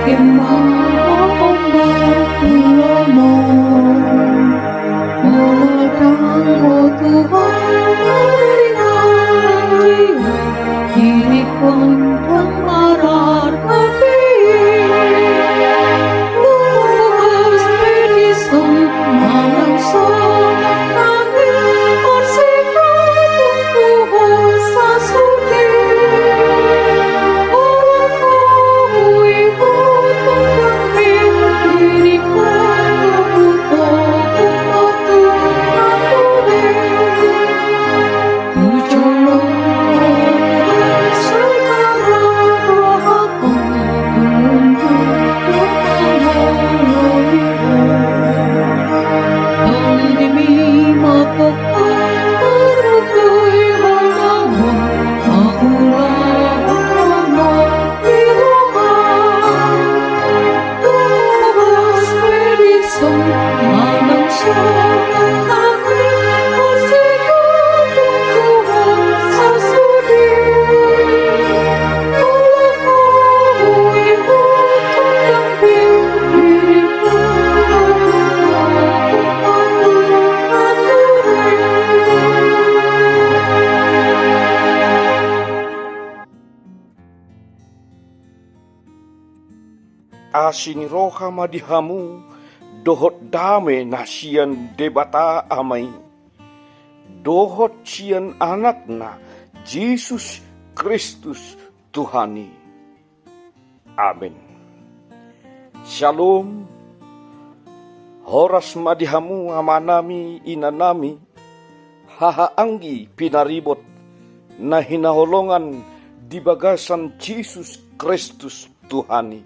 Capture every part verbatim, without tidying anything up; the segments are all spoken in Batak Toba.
Emma ombak pulomu, molo dang Ho Tuhan maringaria, diriku ndang mararmati. Tugas pe dison manang sonang nangkin, orsik atung Tuhan sasude. Asi ni roha ma di hamu dohot dame na sian Debata Ama i, dohot sian Anakna Jesus Kristus Tuhan i. Amen. Syalom. Horas ma di hamu amanami, inanami, hahaanggi pinaribot na hinaholongan di bagasan Jesus Kristus Tuhan i.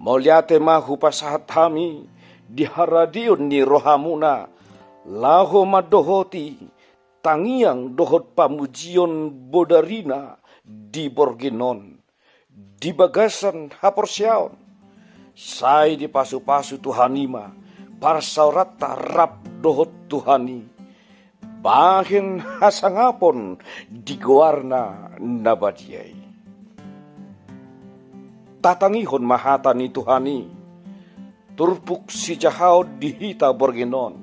Mauliate ma hupasahat hami di haradeon ni rohamuna, laho mandohoti tangiang dohot pamujion bodarina di borngin on, di bagasan haporseaon. Sai dipasupasu Tuhan i ma parsaoranta rap dohot Tuhan i, bahen hasangapon di goarna na badia i. Tatangihon ma hata ni Tuhan i, turpuk sijahaon di hita borngin on.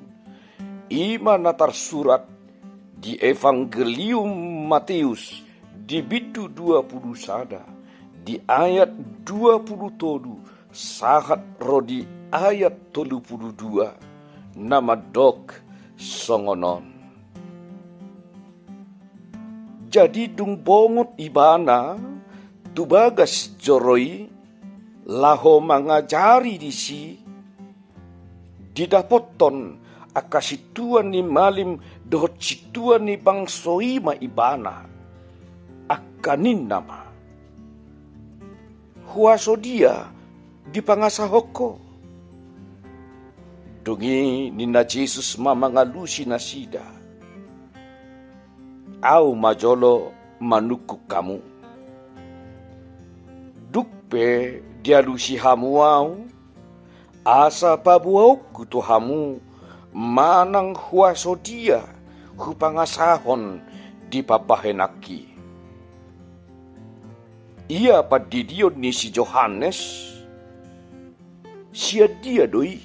I ma na tarsurat di Evangelium Mateus di bindu dua pulu sada, di ayat dua pulu tolu sahat ro di ayat tolu pulu dua, na mandok songon on. Jadi dung bongot ibana tu bagas joro i, laho mangajari disi, didapothon angka sintua ni malim dohot sintua ni bangso i ma ibana, angka ninna ma: Huaso dia dipangasahon Ho? Dung i ninna Jesus ma mangalusi nasida: Ahu ma jolo manungkun hamu. Dung pe dialusi hamu ahu, asa paboaonku tu hamu manang huaso dia hupangasahon di pambahenanki. Ia pandidion ni si Johannes, sian dia do i?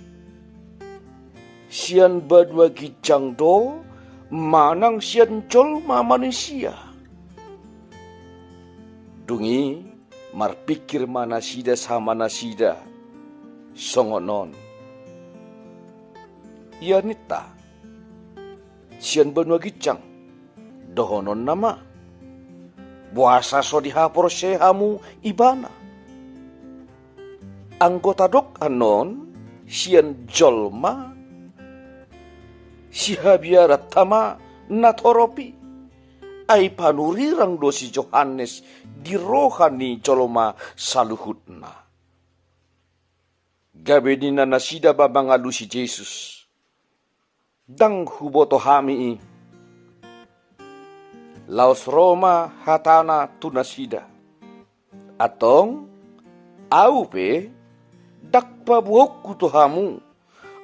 Sian banua ginjang do manang sian jolma manisia? Dung i marpingkir ma nasida sama nasida songon on. Ia ninta: Sian banua ginjang. Dohononna ma: Boasa so dihaporseai hamu ibana? Anggo tadok annon sian jolma, sihabiaranta ma natorop i. Ai panurirang do si Johannes di roha ni jolma saluhutna. Gabe ninna nasida ma mangalusi Jesus: Ndang huboto hami i. Laos ro ma hatana tu nasida: Antong, ahu pe, ndang paboaonku tu hamu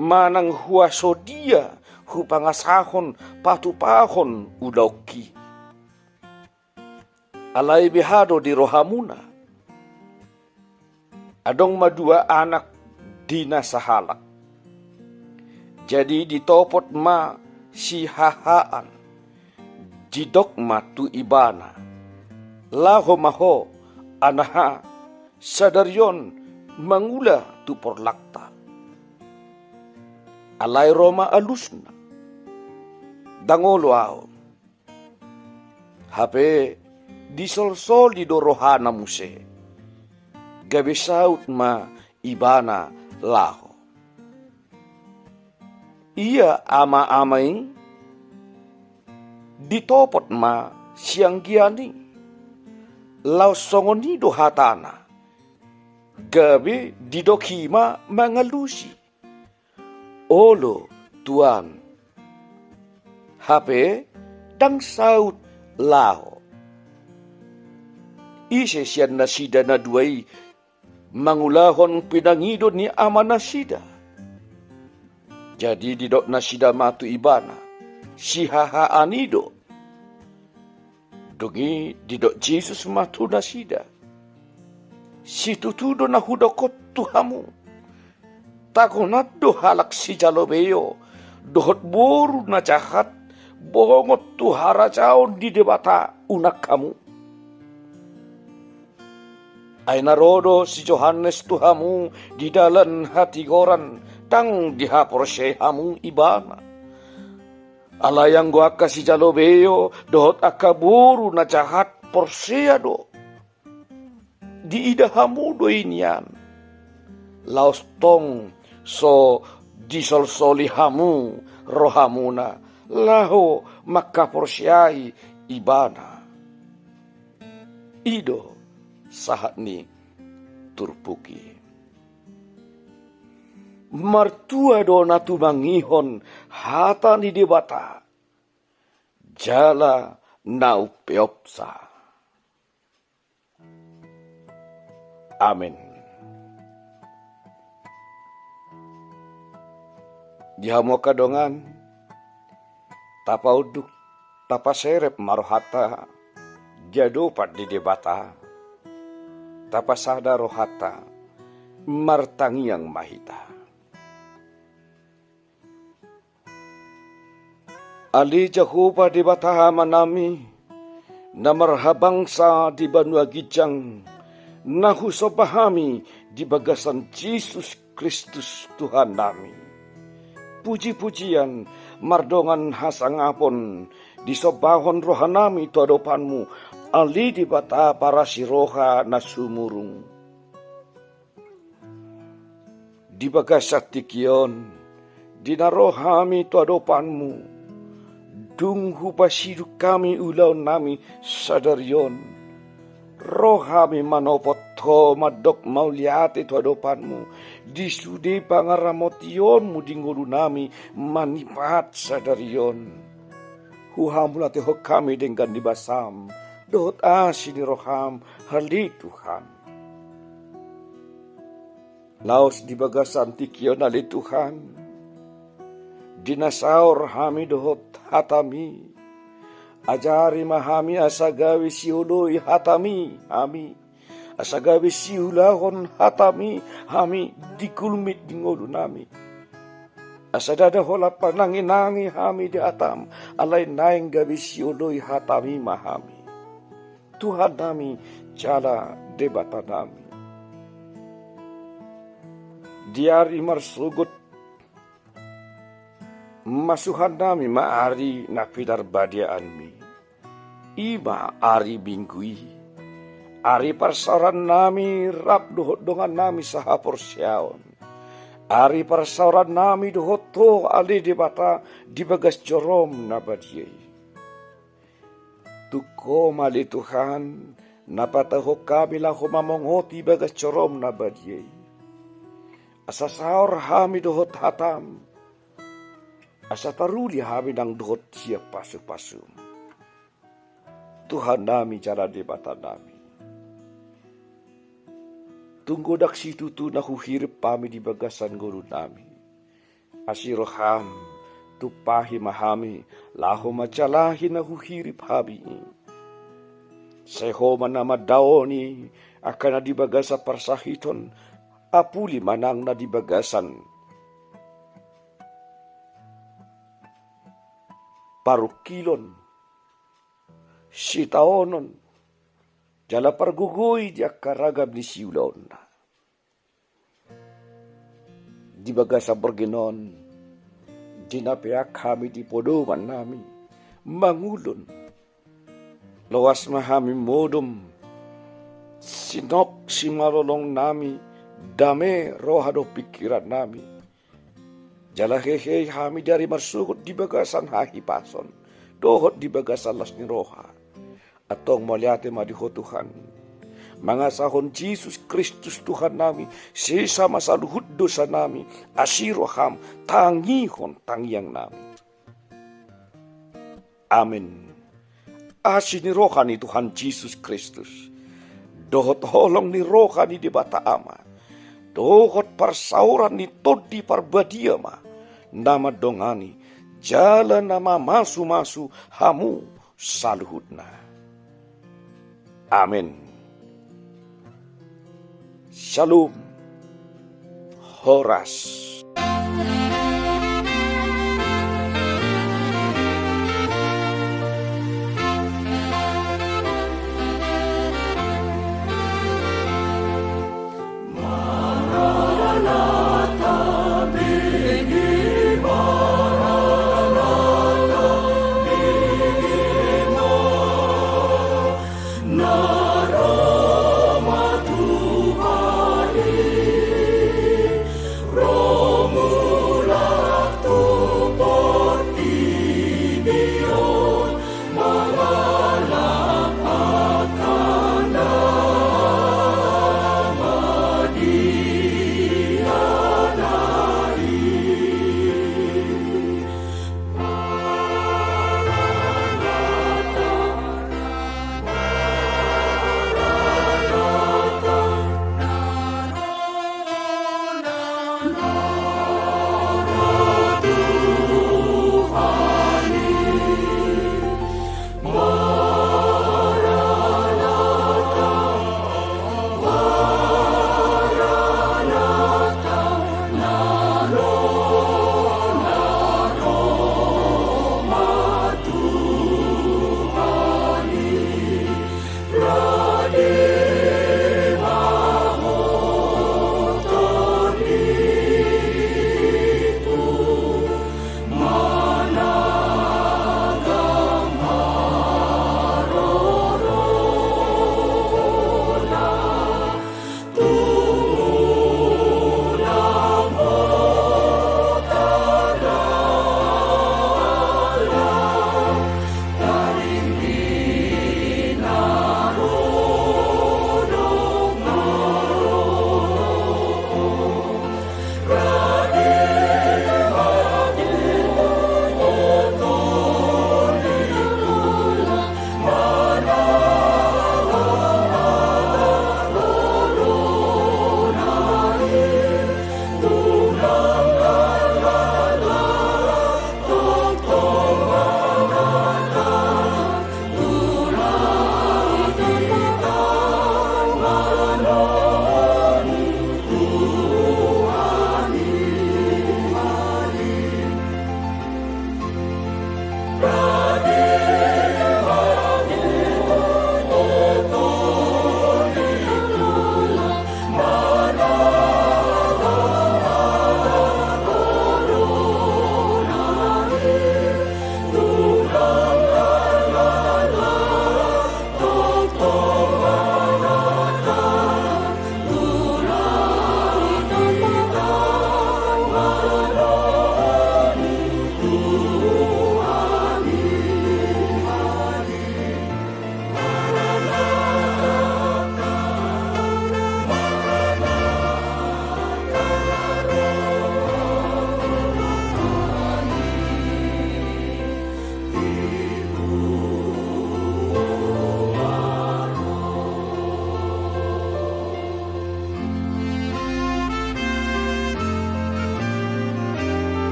manang huaso dia hupangasahon patupahon ulaonki. Alai beha do di rohamuna? Adong ma dua anak di na sahalak. Jadi ditopot ma sihahaan, didok ma tu ibana: Laho ma ho, anaha, sadari on mangula tu porlakta. Alai ro ma alusna: Ndang olo ahu. Hape disolsoli do rohana muse. Gabe saut ma ibana laho. Ia ama-ama i ditopot ma sianggian i. Laos songon i do hatana. Gabe didok i ma mangalusi: Olo, tuan. Hape ndang saut laho. Ise sian nasida na dua i mangulahon pinangido ni amanasida? Jadi didok nasida ma tu ibana: Sihahaan i do. Dung i didok Jesus ma tu nasida: Situtu do na hudok on tu hamu: Tagonan do halak sijalo beo dohot boru na jahat bongot tu harajaon ni Debata unang hamu. Ai na ro do si Johannes tu hamu di dalan hatigoran, ndang dihaporseai hamu ibana. Alai anggo angka sijalo beo dohot angka boru na jahat porsea do. Diida hamu do i nian. Laos tong so disolsoli hamu rohamuna laho mangkaporseai ibana. I do sahat ni turpuk i. Martua do na tumangihon hata ni Debata jala na umpeopsa. Amen. Di hamu angka dongan, tapaunduk, tapaserep ma rohanta di adopan ni Debata. Tapasada rohanta, martangiang ma hita. Ale Jahowa Debata Amanami, na marhabangsa di banua ginjang, na husomba hami di bagasan Jesus Kristus Tuhannami. Puji-pujian mardongan hasangapon disombahon rohanami tu adopanmu, ale Debata parasi roha na sumurung. Di bagasan tingki on, di na ro hami tu adopanmu, dung hupasidung hami ulaonnami sadari on, ro hami manopot ho mandok mauliate tu adopanmu, di sude pangaramotionmu di ngolunami manipat sadari on. Huhamauliatehon hami denggan ni basam dohot asi ni roham, ale Tuhan. Laos di bagasan tingki on ale Tuhan, di na saor hami dohot hatami, ajari ma hami asa gabe sioloi hatami hami, asa gabe siulahon hatami hami di gulmit ni ngolunami. Asa ndada holan panangi-nangi hami di hatam, alai naeng gabe sioloi hatami ma hami. Tuhannami jala Debatanami. Di ari marsogot masuhannami ma ari na pinarbadiaanmi. I ma ari Minggu i. Ari parsaorannami rap dohot dongannami sahaporseaon. Ari parsaorannami dohot ho ale Debata di bagas joroM na badia i. Tung ho ma ale Tuhan, na patahon hami laho mamongoti bagas joroM na badia i. Asa saor hami dohot hatam. Asa taruli hami nang dohot sian pasu-pasum. Tuhannami jala Debatanami. Tung godang situtu na huhirim hami di bagasan ngolunami. Asi roham, tumpahi ma hami, laho manjalahi na huhirim hami i. Sai ho ma na mandaoni angka na di bagasan parsahiton, Apuli ma nang na di bagasan parungkilon, sitaonon, jala pargogoi di angka ragam ni siulaonna. Di bagasan borngin on, di na peak hami di podoman nami, mangulon. Loas ma hami modom, sinop simalolong nami, dame roha dohot pingkiran nami. Jala hehe hami dari marsogot di bagasan hahipason, dohot di bagasan las ni roha. Antong mauliate ma di Ho Tuhan. Mangasahon Jesus Kristus Tuhan nami, sesa ma saluhut dosa nami, asi roham, tangihon tangiang nami. Amen. Asi ni roha ni Tuhan Jesus Kristus, dohot holong ni roha ni Debata Ama, dohot parsaoran ni Tondi Parbadia ma na mandongani jala na mamasumasu hamu saluhutna. Amen. Shalom. Horas.